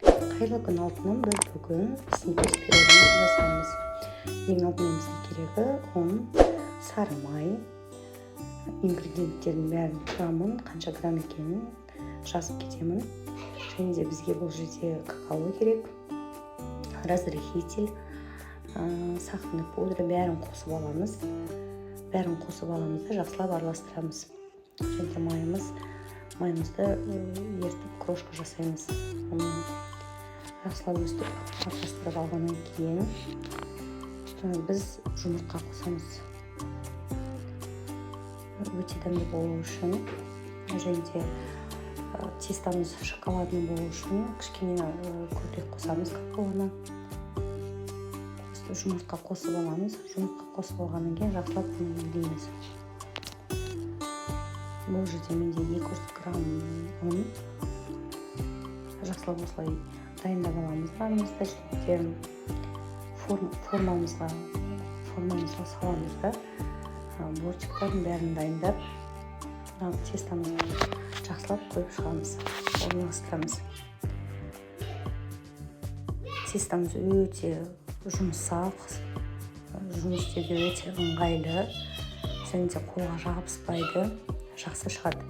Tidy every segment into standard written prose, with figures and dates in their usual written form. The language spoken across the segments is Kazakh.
Қайырлы күн, алтыным! Біз бүгін Сникерс пирогын жасаймыз. Ең алдымен бізге керегі ұн, сары май. Ингредиенттердің бәрін, құрамын, қанша грамм екенін жазып кетемін. Және де бізге бұл жерде какао керек, разрыхлитель, сахарный пудра, бәрін қосып аламыз. Бәрін қосып аламыз да, жақсылап араластырамыз. Және де майымызды ерітіп, крошка жасаймыз. Оны жақсылап өстіп араластырып алғаннан кейін біз жұмыртқа қосамыз, өте дәмді болу үшін. Және де тестомыз шоколадный болу үшін кішкене көбірек қосамыз какаоны. Өстіп жұмыртқа қосып аламыз. Жұмыртқа қосып алғаннан кейін жақсылап оны илейміз. Бұл жерде менде 200 грамм ұн. Жақсылап осылай дайындап аламыз нанымызды және де формамызға саламыз да, бортиктардың бәрін дайындап, мына тестомызды жақсылап қойып шығамыз, орналастырамыз. Тестомыз өте жұмсақ, жұмыс істеуге өте ыңғайлы және де қолға жабыспайды, жақсы шығады.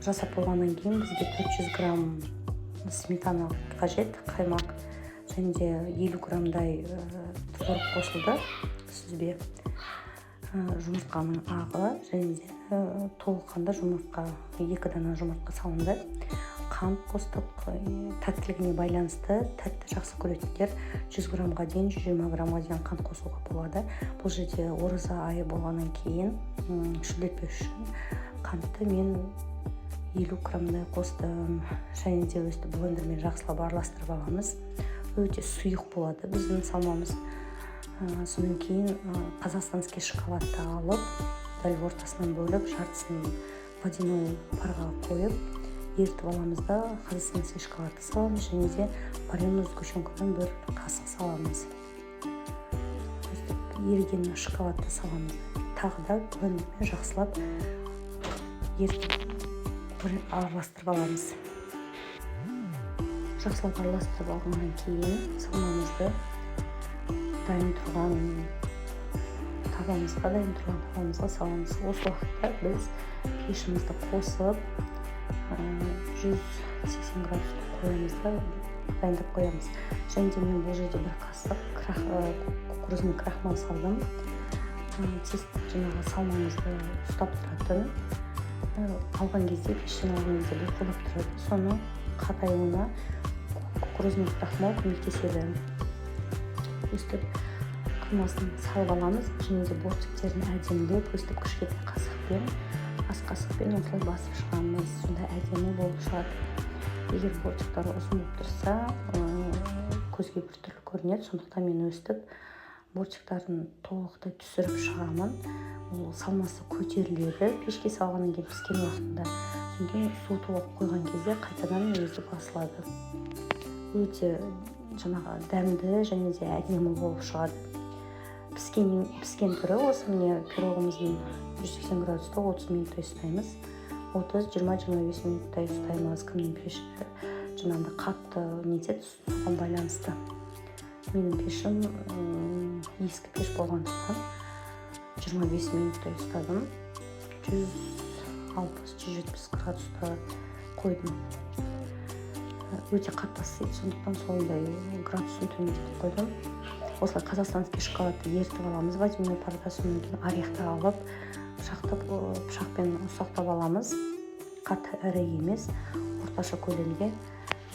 Жасап болғаннан кейін бізге 400 грамм сметана қажет, қаймақ, және де 50 граммдай творог қосылды, сүзбе, жұмыртқаның ағы және де толыққанды жұмыртқа, екі дана жұмыртқа салынды. Қант қостық тәттілігіне байланысты. Тәтті жақсы көретіндер 100 граммға дейін, 120 граммға дейін қант қосуға болады. Бұл жерде ораза айы болғаннан кейін шөлдетпес үшін қантты мен 50 граммдай қостым. Және де өстіп блендермен жақсылап араластырып аламыз. Өте сұйық болады біздің салмамыз. Содан кейін казахстанский шоколадты алып, дәл ортасынан бөліп, жартысын водяной парға қойып, ерітіп аламыз да, казахстанский шоколадты саламыз және де вареную сгущенкадан бір қасық саламыз. Өстіп еріген шоколадты саламыз, тағы да блендермен жақсылап ерітіп, араластырып аламыз. Жақсылап араластырып алғаннан кейін салмамызды дайын тұрған табамызға саламыз. Осы уақытта біз пешімізді қосып, 180 градусқа қоямыз да, дайындап қоямыз. Және де мен бұл жерде бір қасық кукурузный крахмал салдым. Тез жаңағы салмамызды ұстап тұратын, алған кезде, пештен алған кезде бұлқылдап тұрады, соны қатаюына кукурузный крахмал көмектеседі. Өстіп құймасын салып аламыз және де бортиктерін әдемілеп өстіп кішкентай қасықпен, ас қасықпен осылай басып шығамыз. Сондай әдемі болып шығады. Егер бортиктары ұзын болып тұрса, көзге біртүрлі көрінеді. Сондықтан мен өстіп бортиктарын толықтай түсіріп шығамын. Ол салмасы көтеріледі пешке салғаннан кейін, піскен уақытында. Содан кейін суытуға қойған кезде қайтадан өзі басылады. Өте жаңағы дәмді және де әдемі болып шығады піскен түрі осы. Міне, пирогымыздың 180 градуста 30 минуттай ұстаймыз, 30, 20, 25 минуттай ұстаймыз. Кімнің пеші жаңағыдай қатты нетеді, соған байланысты. Менің пешім ескі пеш болғандықтан, 25 минуттай ұстадым, 160, 170 градуста қойдым. Өте қатты ысиды, сондықтан сондай градусын төмендетіп қойдым. Осылай казахстанский шоколадты ерітіп аламыз водяной парда. Содан кейін орехты алып, пышақтап, пышақпен ұсақтап аламыз, қатты ірі емес, орташа көлемде.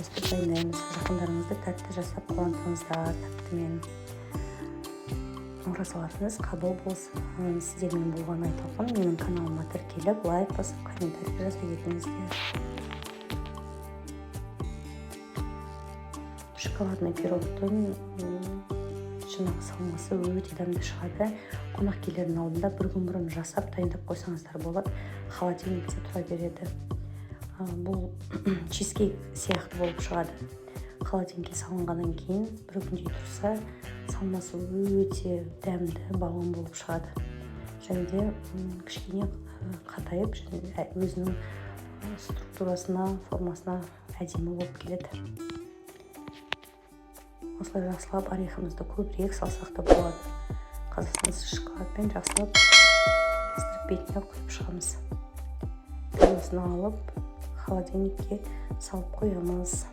Өстіп дайындаймыз. Жақындарыңызды тәтті жасап қуантыңыздар тәттімен. Оразаларыңыз қабыл болсын! Сіздермен болған Айтолқын. Менің каналыма тіркеліп, лайк басып, комментарий жаза кетіңіздер. Шоколадный пирогтың жаңағы салмасы өте дәмді шығады. Қонақ келердің алдында бір күн бұрын жасап, дайындап қойсаңыздар болады, холодильникте тұра береді. Бұл чизкейк сияқты болып шығады. Холодильникке салынғаннан кейін бір күндей тұрса, салмасы өте дәмді, балғын болып шығады және де кішкене қатайып және өзінің структурасына, формасына әдемі болып келеді. Осылай жақсылап орехымызды көбірек салсақ та болады. Қазақстан шоколадпен жақсылап араластырып, бетіне құйып шығамыз. Тарелкасына алып, холодильникке салып қоямыз.